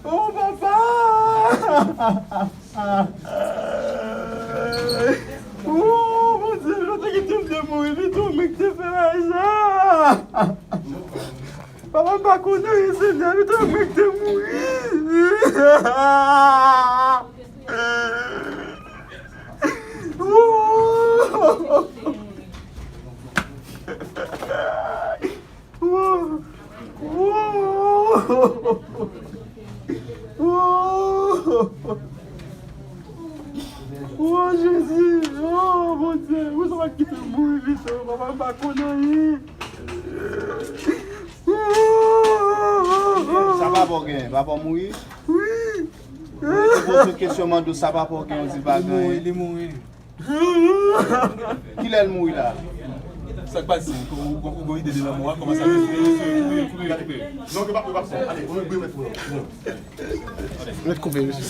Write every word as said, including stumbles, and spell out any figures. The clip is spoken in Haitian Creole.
Oh, papa! Oh, Bondye, nou te kite m te mouri, pito, mwen ki te fè bagay sa. Papa, m pa konn anyen, Senyè, pito, mwen ki te mouri. Oh! Wow! Wow! Wow! Oh, Jezi! Oh, Bondye! Ou sa pa kite m mouri vit, oh, papa, m pa konn anyen. Sa papa w gen? Papa w mouri? Wi. Ou poze kesyon, mande w sa papa w gen, ou di pa gen anyen. Li mouri, li mouri. Kilè l mouri la? Sa k pase? Ou, ou, ou gon ide de lanmò a? Kòman sa fè? Kouri, kouri, kouri. Non, ke pa, pa, ale, ou mèt koupe, mesye. Mèt koupe, mesye.